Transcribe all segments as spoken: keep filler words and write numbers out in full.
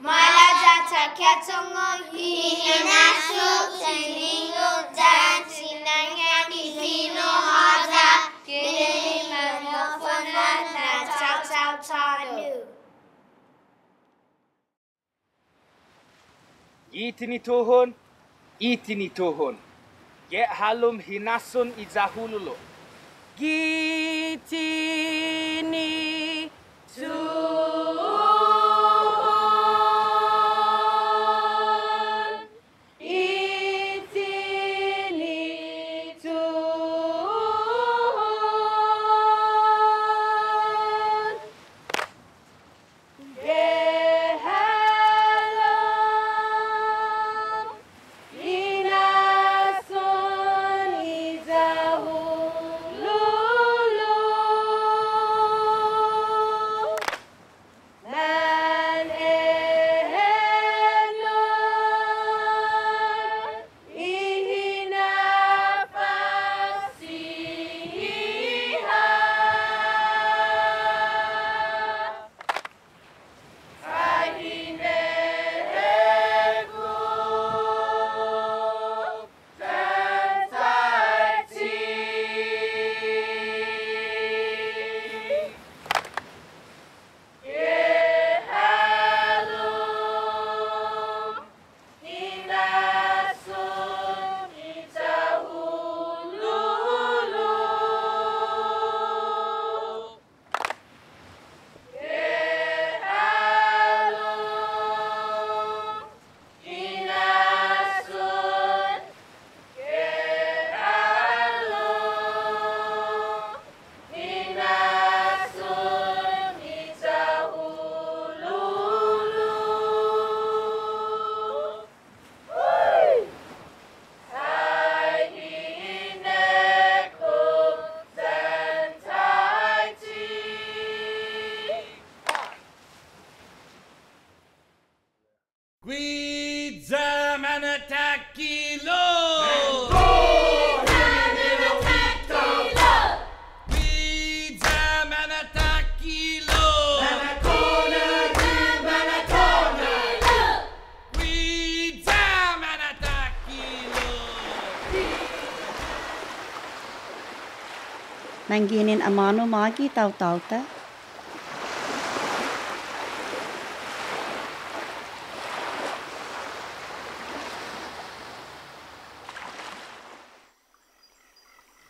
Maila' ya ta ketungo' i hinasso, tiningo' yan sinangan i fino' håya, ginen i manmofo'na na taotao tåno'. Gi tinituhon, i tinituhon. Gi hålom hinasson i Yahululo'. Gi tinituhon. I tinituhon. Gi hålom hinasson i Yahululo'. Nan ehek nu i hinafas siha. Ai hinehek yu' yan taitai. Gi hålom hinasson i Yahululo'. Gi hålom hinasson, gi hålom hinasson i Yahululo'. Ai hinehek yu' yan taitai. Guiya mana'takkilo'! Guiya mana'takkilo'! Guiya mana'takkilo'! Manginen amånu mågi taotao-ta?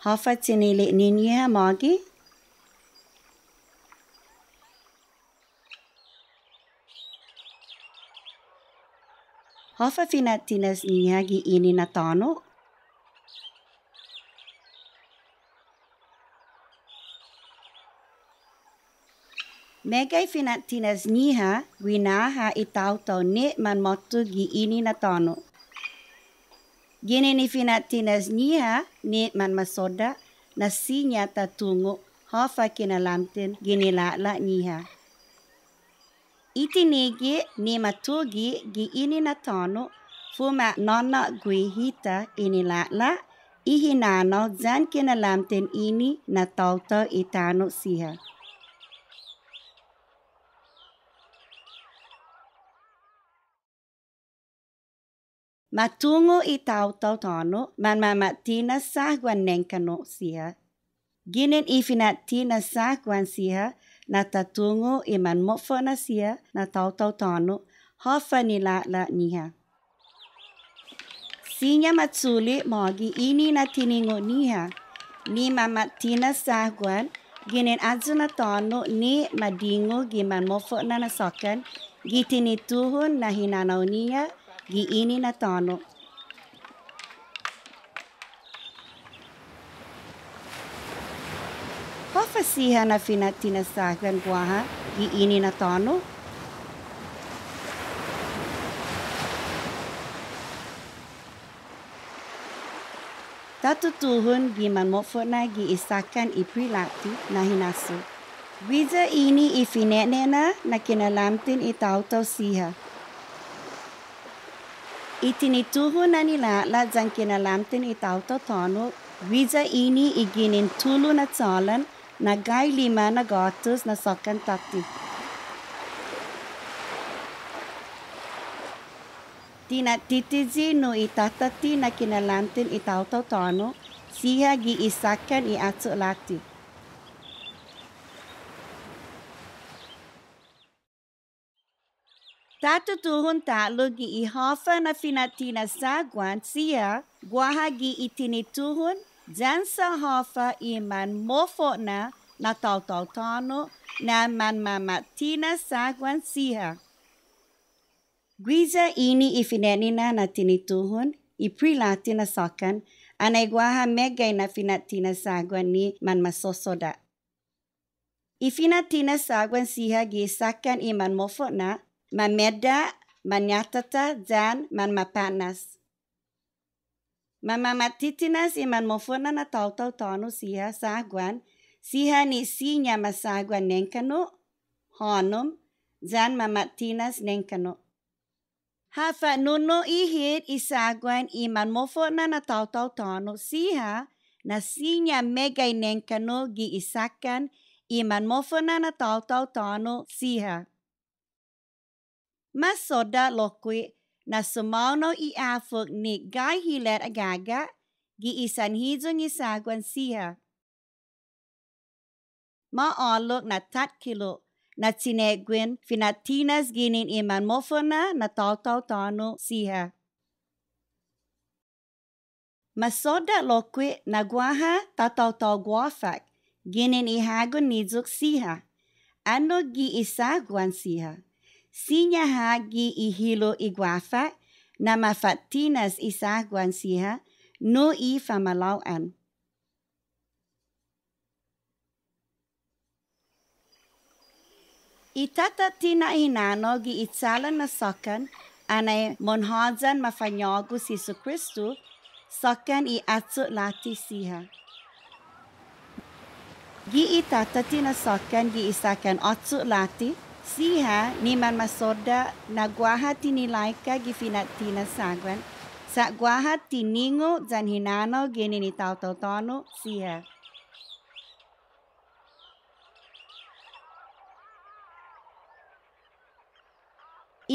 Håfa tinili'-ñiha mågi? Håfa fina'tinas-ñiha gi ini na tåno'? Meggai fina'tinas-ñiha guinaha i taotao ni manmåtto gi ini na tåno'. Ginen i fina'tinas-ñiha ni manmasodda' na siña ta tungo' håfa kinalamten gi nila'la'-ñiha. I tinige' ni matuge' gi ini na tåno' fuma'nåna'gue hit i nila'la', i hinanao yan kinalamten ini na taotao i tano' siha. Ma tungo' i taotao tåno' manmama'tinas sahguan nengkanno' siha. Ginen i fina'tinas sahguan siha na ta tungo' i manmofo'na siha na taotao tåno' håfa nila'la'-ñiha. Siña ma chule' mågi ini na tiningo'-ñiha ni mama'tinas sahguan, ginen ayu na tåno' ni ma dingu gi manmofo'na na såkkan gi tinituhon na hinanao-ñiha gi ini na tåno'. Håfa siha na fina'tinas sahguan guaha gi ini na tåno'? Ta tutuhon gi manmofo'na gi i sakkan i Pre-Latte na hinasso. Guiya ini i fine'nena na kinalamten i taotao siha. I tinituhon na nila'la' yan kinalamten i taotao tåno', guiya ini i ginen tulu na chålan na gai lima na gåtus na såkkan tåtte. Tinattitiyi nu i tatatti na kinalanten i taotao tåno' siha gi i sakkan i åcho' latte. Ta tutuhon ta'lo gi i håfa na fina'tinas sahguan siha guaha gi i tinituhon yan sa' håfa i manmofo'na na taotao tåno' na manmama'tinas sahguan siha. Guiya ini i fine'nina na tinituhon, i pre-latte na sakkan, anai guaha meggai na fina'tinas sahguan ni manmasosodda'. I fina'tinas sahguan siha gi sakkan i manmofo'na, manmedda', manñatata, yan manmapånas. Manmama'titinas i manmofo'na na taotao tåno' siha sahguan, siha ni siña masahguan nengkanno', hånom, yan mama'tinas nengkanno'. Ha fa'nu'i hit i sahguan i manmofo'na na taotao tåno' siha na siña meggai nengkanno' gi i sakkan i manmofo'na na taotao tåno' siha. Masodda' lokkue' na sumåonao i åfok ni gai hilet agaga' gi i sanhiyong i sahguan siha. Ma'ålok na takkilo' na chine'guen fina'tinas ginen i manmofo'na na taotao tåno' siha. Masodda' lokkue' na guaha tataotao guåfak ginen i hågon niyok siha, annok gi i sahguan siha. Siña ha' gi i hilo' i guåfak na mafa'tinas i sahguan siha nu i famalao'an. I tatatte na hinanao gi i chalan na sakkan anai monhåyan mafañågu si Jesukristo, sakkan i åcho' latte siha. Gi i tatatte na sakkan gi i sakkan åcho' latte siha ni manmasodda' na guaha tinilaika gi fina'tinas sahguan, sa' guaha tiningo' yan hinanao ginen i taotao tåno' siha.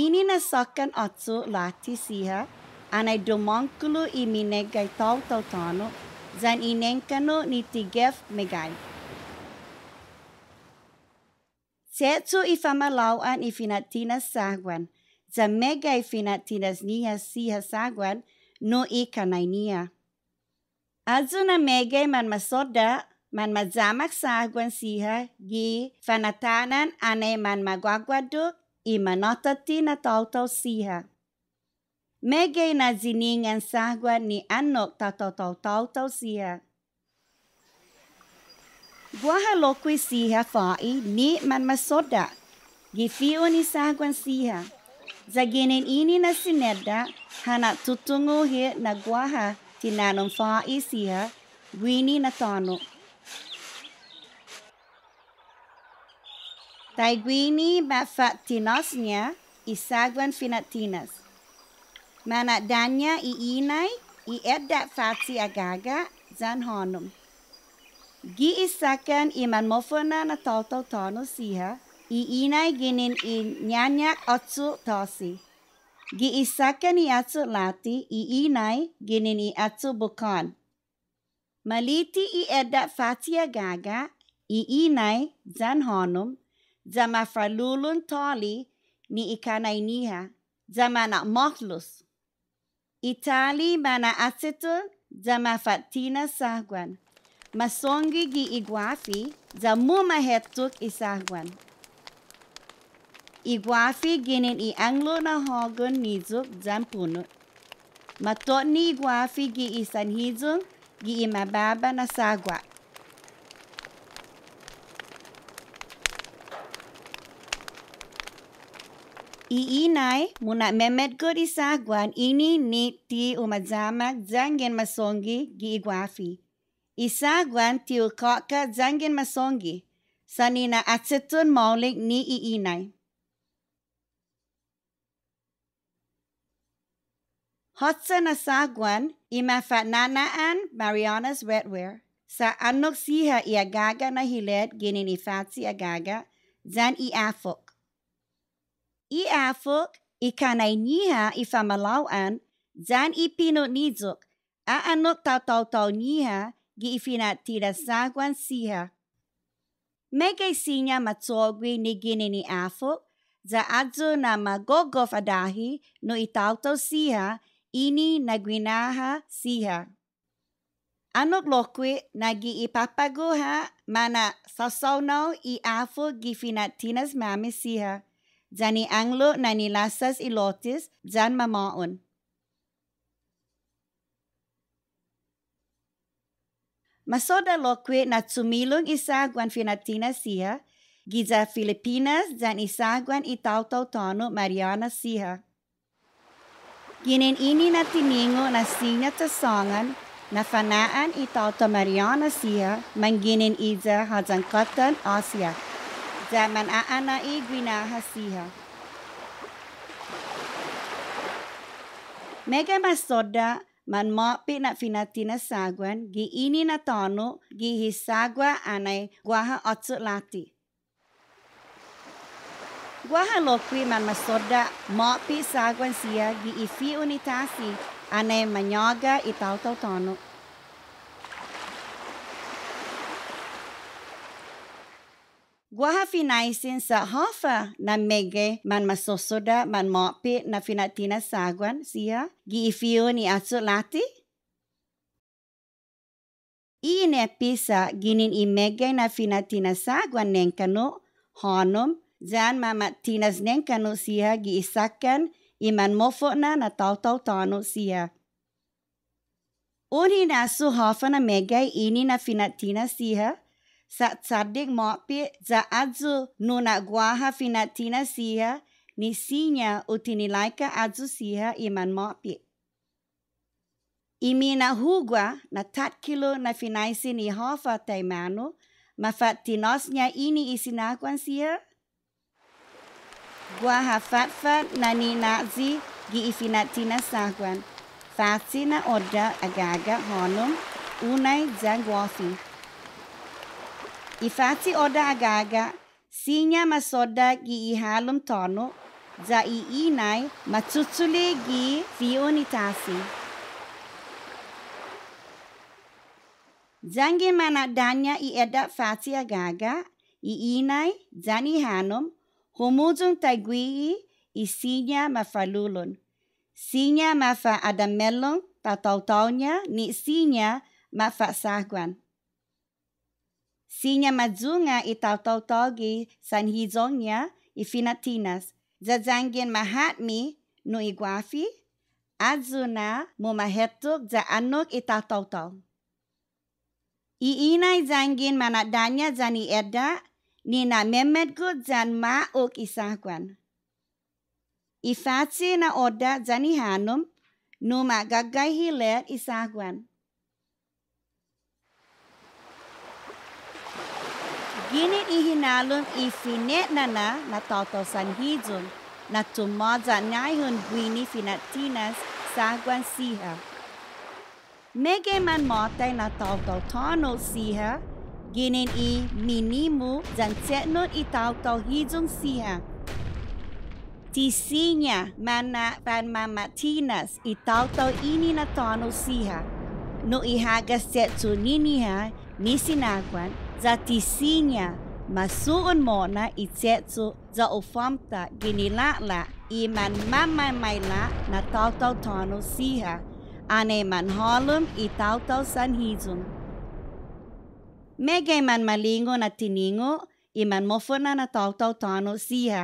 Ini na sakkan åcho' latte siha, anai dumångkolo i mineggai taotao tåno', yan i nengkanno' ni ti gef meggai. Che'cho' i famalao'an i fina'tinas sahguan, ya meggai fina'tinas-ñiha siha sahguan nu i kanai-ñiha. Ayu na meggai manmasodda', manmayamak sahguan siha gi fanatanan anai manmaguaguaddok i manatatte na taotao siha. Meggai na yiningan sahguan ni annok tataotao taotao siha. Guaha lokkue' siha fa'i ni manmasodda' gi fi'on i sahguan siha. Ya ginen ini na sinedda' ha na'tutungo' hit na guaha tinanom fa'i siha guini na tåno'. Taiguini mafa'tinas-ña i sahguan fina'tinas. Mana'dåña' i inai, i edda' fache' agaga', yan hånom. Gi i sakkan i manmofo'na na taotao tåno' siha, i inai ginen i ñañak åcho' tåsi. Gi i sakkan i åcho' latte, i inai ginen i åcho' bukån. Maliti i edda' fache' agaga', i inai, yan hånom, ya mafa'lulon tali ni i kanai-ñiha, ya mana'mahlos. I tali mana'acheton, ya mafa'tinas sahguan. Masonggi gi i guafi, ya mumahetok i sahguan. I guafi ginen i ånglo' na hågon niyok yan punot. Matotni i guafi gi i sanhiyong gi i mababa na sahguan. I inai muna'memetgot i sahguan ini ni ti u mayamak yanggen masonggi gi i guafi. I sahguan ti u kaka yanggen masonggi, sa' nina'acheton maolek ni i inai. Håtsa na sahguan i mafana'na'an Marianas Redware, sa' annok siha i agaga' na hilet ginen i fache' agaga' yan i åfok. I åfok i kanai-ñiha i famalao'an, yan i pinu' niyok, a'annok tataotao-ñiha gi i fina'tinas sahguan siha. Meggai siña ma cho'gue ni ginen i åfok, ya ayu na ma gogof adahi nu i taotao siha ini na guinaha siha. Annok lokkue' na gi i på'go ha' mana'sasaonao i åfok gi fina'tinas-måmi siha, yan i ånglo' na nilassas i lotes yan mamå'on. Ma sodda' lokkue' na chumilong i sahguan fina'tinas siha giya Filipinas yan i sahguan i taotao tåno' Mariana siha. Ginen ini na tiningo' na siña ta sångan na fana'an i taotao Mariana siha manginen iya håyan kåttan Asia, ya mana'ana'i guinaha siha. Meggai ma sodda' manmåpe' na fina'tinas sahguan gi ini na tåno' gi i sagua' anai guaha åcho' latte. Guaha lokkue' manmasodda' måpe' sahguan siha gi i fi'on i tasi anai mañåga i taotao tåno'. Guaha finaisen sa' håfa na meggai manmasosodda' manmåpe' na fina'tinas sahguan siha gi i fi'on i åcho' latte? I ineppe sa' ginen i meggai na fina'tinas sahguan nengkanno', hånom, yan mama'tinas nengkanno' siha gi i sakkan i manmofo'na na taotao tåno' siha. Un hinasso håfa na meggai ini na fina'tinas siha, sa' chaddek måpe' ya ayu nu na guaha fina'tinas siha ni siña u tinilaika ayu siha i manmåpe'. I mina'hugua na takkilo' na finaisen i håfa taimanu mafa'tinås-ña ini i sinahguan siha? Guaha fatfat na nina'yi gi i fina'tinas sahguan, fache' na odda' agaga' hånom, unai yan guåfi. I fache' odda' agaga' siña masodda' gi i halom tåno', ya i inai machuchule' gi fi'on i tasi. Yanggen mana'dåña' i edda' fache' agaga', i inai yan i hånom, humuyong taiguihi i siña mafa'lulon. Siña mafa'adamelong tataotao-ña ni siña mafa'sahguan. Siña mayunga' i tataotao gi sanhiyong-ña i fina'tinas, ya yanggen mahatme nu i guåfi, ayu na mumahetok ya annok i tataotao. I inai yanggen mana'dåña' yan i edda' ni na'memetgot yan ma'ok i sahguan. I fache' na odda' yan i hånom, numa'gåggai hilet i sahguan. Ginen i hinalom i fine'nana na taotao sanhiyong, na tumåya' ñaihon guini fina'tinas sahguan siha. Meggai manmåtai na taotao tåno' siha, ginen i minimu yan chetnot i taotao hiyong siha. Ti siña mana'fanmama'tinas i taotao ini na tåno' siha. Nu i hagas che'cho'-ñiha ni sinahguan, ya ti siña masu'on mo'na i che'cho' ya u fåtta gi lina'la' i manmamamaila' na taotao tåno' siha, anai manhålom i taotao sanhiyong. Meggai manmalingu na tiningo' i manmofo'na na taotao tåno' siha.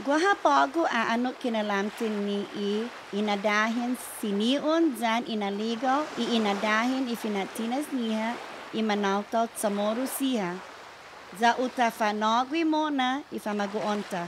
Guaha på'go a'annok kinalamten ni i inadahen siniun yan inaligao i inadahen i fina'tinas-ñiha i manaotao Chamoru siha. Ya u ta fanå'gue mo'na i famagu'on-ta.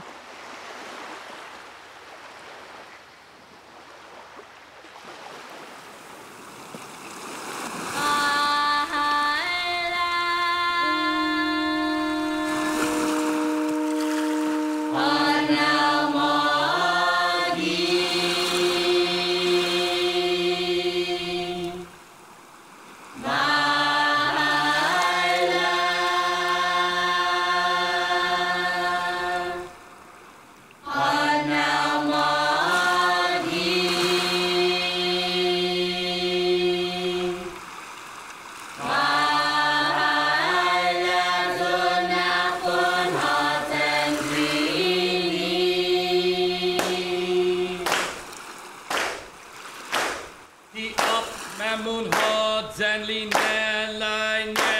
Lina'la'-ña.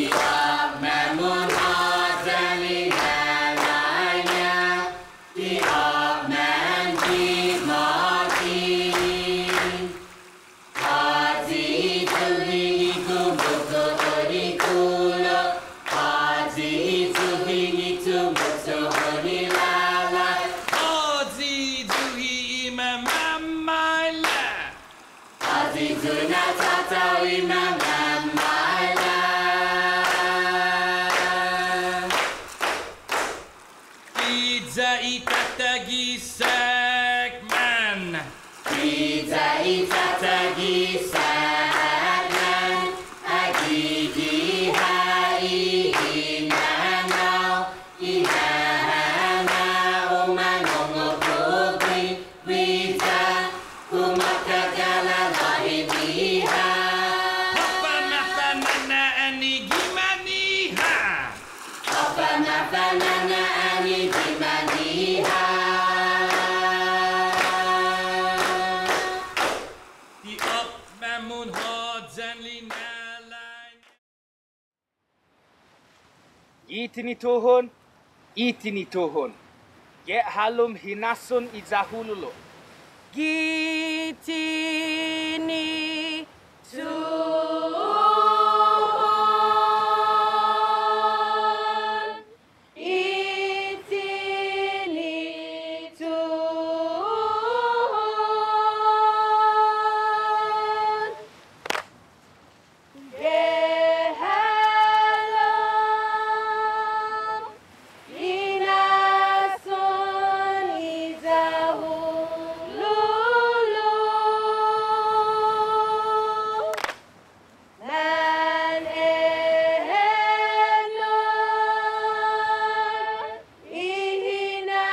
I åpmam un håyan lina'la'-ña. I åpmam gi mågi. Håyi i tuhi i gumotso odi kulo. Håyi i tuhi i gumotso odi låla'. Håyi i tuhi i mamamaila'. Håyi i tuhi na tatå-hu i mamamaila'. Iya i tata'a gi sakman. Iya i tata'a gi sakman. Agi gi ha' i hinanao. I hinanao mangongo' put gui'. Guiya, kumåkalan låhi biha. Håfa mafana'na'an i gima'-ñiha. Håfa mafana'na'an i gima'-ñiha. Ti åpmam un håyan lina'la'-ña. Gi tinituhon, i tinituhon. Gi hålom hinasson i Yahululo'. Gi tinituhon, i tinituhon. Gi hålom hinasson i Yahululo'. Nan enao i hinafasiha.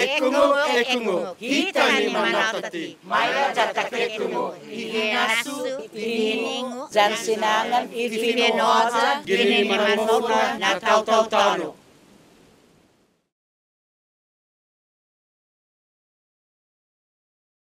Ekungok, ekungok, hita ni manatatte, maila' ya ta ekungok i hinasso, i tiningo', yan sinangan i fino' håya, ginen i manmofo'na na taotao tåno'.